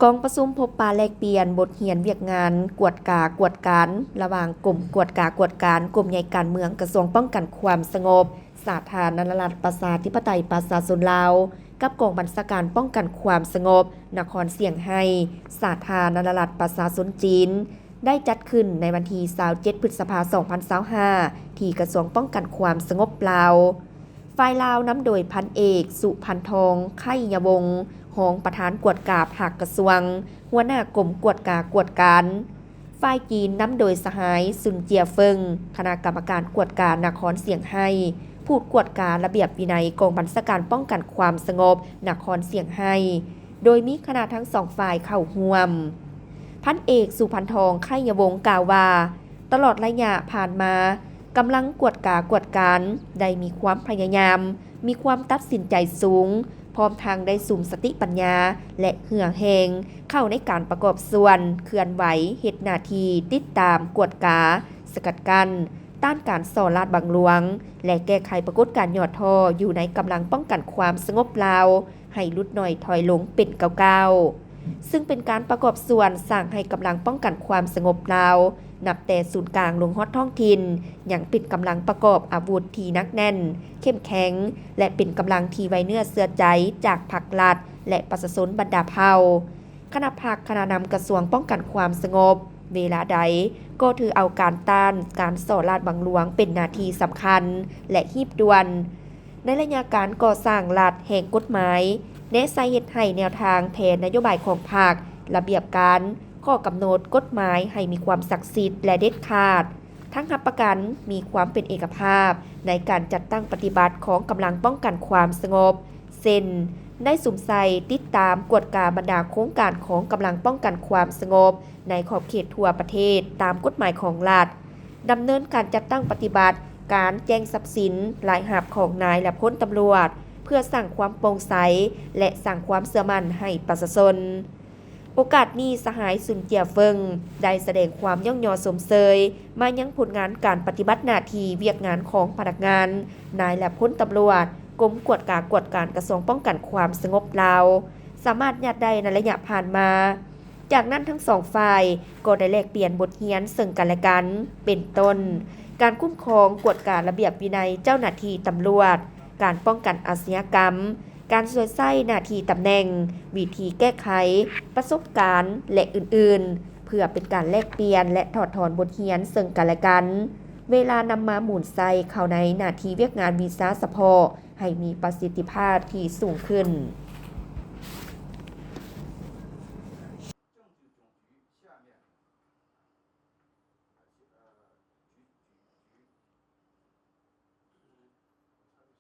ກອງປະຊຸມພົບປະແລກປ່ຽນບົດຮຽນວຽກງານກວດກາກວດການ ລະຫວ່າງກົມກວດກາກວດການ ກົມໃຫຍ່ການເມືອງ ກະຊວງປ້ອງກັນຄວາມສະຫງົບ ສາທາລະນະລັດ ປະຊາທິປະໄຕ ປະຊາຊົນລາວ ກັບກອງບັນຊາການປ້ອງກັນຄວາມສະຫງົບ ນະຄອນຊຽງໄຮ້ ສາທາລະນະລັດ ປະຊາຊົນຈີນ ໄດ້ຈັດຂຶ້ນໃນວັນທີຊາວເຈັດ ພຶດສະພາ ສອງພັນຊາວຫ້າ ທີ່ກະຊວງປ້ອງກັນຄວາມສະຫງົບລາວ. ຝ່າຍລາວນຳໂດຍພັນເອກ ສຸພັນທອງ ໄຄຍະວົງ ຮອງປະທານກວດກາພາກກະຊວງ, ຫົວໜ້າກົມກວດກາກວດການ. ຝ່າຍຈີນນຳໂດຍສະຫາຍ ຊຸນເຈຍເຟິງ ຄະນະກຳມະການກວດການະຄອນຊຽງໄຮ້, ຜູ້ກວດກາລະບຽບວິໄນກອງບັນຊາການປ້ອງກັນຄວາມສະຫງົບນະຄອນຊຽງໄຮ້, ໂດຍມີຄະນະທັງສອງຝ່າຍເຂົ້າຮ່ວມ. ພັນເອກ ສຸພັນທອງ ໄຄຍະວົງ ກ່າວວ່າ, ຕະຫຼອດໄລຍະຜ່ານມາ, ກຳລັງກວດກາກວດການໄດ້ມີຄວາມພະຍາຍາມ, ມີຄວາມຕັດສິນໃຈສູງ, ພ້ອມທັງໄດ້ສຸມສະຕິປັນຍາ ແລະ ເຫື່ອແຮງ ເຂົ້າໃນການປະກອບສ່ວນເຄື່ອນໄຫວເຮັດໜ້າທີ່ຕິດຕາມ, ກວດກາ, ສະກັດກັ້ນ, ຕ້ານການສໍ້ລາດບັງຫຼວງ ແລະ ແກ້ໄຂປາກົດການຫຍໍ້ທໍ້ຢູ່ໃນກຳລັງປ້ອງກັນຄວາມສະຫງົບລາວ ໃຫ້ຫຼຸດໜ້ອຍຖອຍລົງເປັນກ້າວໆ, ຊຶ່ງເປັນການປະກອບສ່ວນສ້າງໃຫ້ກຳລັງປ້ອງກັນຄວາມສະຫງົບລາວ ນັບແຕ່ສູນກາງລົງຮອດທ້ອງຖິ່ນ ຍັງເປັນກຳລັງປະກອບອາວຸດທີ່ໜັກແໜ້ນ, ເຂັ້ມແຂງ ແລະ ເປັນກຳລັງທີ່ໄວ້ເນື້ອເຊື່ອໃຈຈາກພັກລັດ ແລະ ປະຊາຊົນບັນດາເຜົ່າ. ຄະນະພັກ, ຄະນະນຳກະຊວງປ້ອງກັນຄວາມສະຫງົບ ເວລາໃດກໍຖືເອົາການຕ້ານການສໍ້ລາດບັງຫຼວງເປັນໜ້າທີ່ສຳຄັນ ແລະ ຮີບດ່ວນ. ໃນໄລຍະການກໍ່ສ້າງລັດແຫ່ງກົດໝາຍ, ແນໃສ່ເຮັດໃຫ້ແນວທາງແຜນນະໂຍບາຍຂອງພັກ, ລະບຽບການ, ຂໍ້ກຳນົດກົດໝາຍໃຫ້ມີຄວາມສັກສິດ ແລະ ເດັດຂາດ, ທັງຮັບປະກັນມີຄວາມເປັນເອກະພາບໃນການຈັດຕັ້ງປະຕິບັດຂອງກຳລັງປ້ອງກັນຄວາມສະຫງົບ, ເຊັ່ນ ໄດ້ສຸມໃສ່ຕິດຕາມກວດກາບັນດາໂຄງການຂອງກຳລັງປ້ອງກັນຄວາມສະຫງົບໃນຂອບເຂດທົ່ວປະເທດຕາມກົດໝາຍຂອງລັດ, ດຳເນີນການຈັດຕັ້ງປະຕິບັດການແຈ້ງຊັບສິນລາຍຮັບຂອງນາຍ ແລະ ພົນຕຳຫຼວດ ເພື່ອສ້າງຄວາມໂປ່ງໃສ ແລະ ສ້າງຄວາມເຊື່ອໝັ້ນໃຫ້ປະຊາຊົນ. ໂອກາດນີ້, ສະຫາຍ ຊຸນເຈຍເຟິງ ໄດ້ສະແດງຄວາມຍ້ອງຍໍຊົມເຊີຍມາຍັງຜົນງານການປະຕິບັດໜ້າທີ່ວຽກງານຂອງພະນັກງານ, ນາຍ ແລະ ພົນຕຳຫຼວດ ກົມກວດກາກວດການກະຊວງປ້ອງກັນຄວາມສະຫງົບລາວ ສາມາດຍາດໄດ້ໃນໄລຍະຜ່ານມາ. ຈາກນັ້ນທັງສອງຝ່າຍກໍໄດ້ແລກປ່ຽນບົດຮຽນເຊິ່ງກັນແລະກັນ ເປັນຕົ້ນ ການຄຸ້ມຄອງກວດກາລະບຽບວິໄນເຈົ້າໜ້າທີ່ຕຳຫຼວດ, ການປ້ອງກັນອາຊະຍາກຳ, ການສວຍໃຊ້ໜ້າທີ່ຕຳແໜ່ງ, ວິທີແກ້ໄຂ, ປະສົບການ ແລະ ອື່ນໆ ເພື່ອເປັນການແລກປ່ຽນ ແລະ ຖອດຖອນບົດຮຽນເຊິ່ງກັນແລະກັນ ເວລານຳມາໝູນໃສ່ເຂົ້າໃນໜ້າທີ່ວຽກງານວິຊາສະເພາະ ໃຫ້ມີປະສິດທິພາບທີ່ສູງຂຶ້ນ.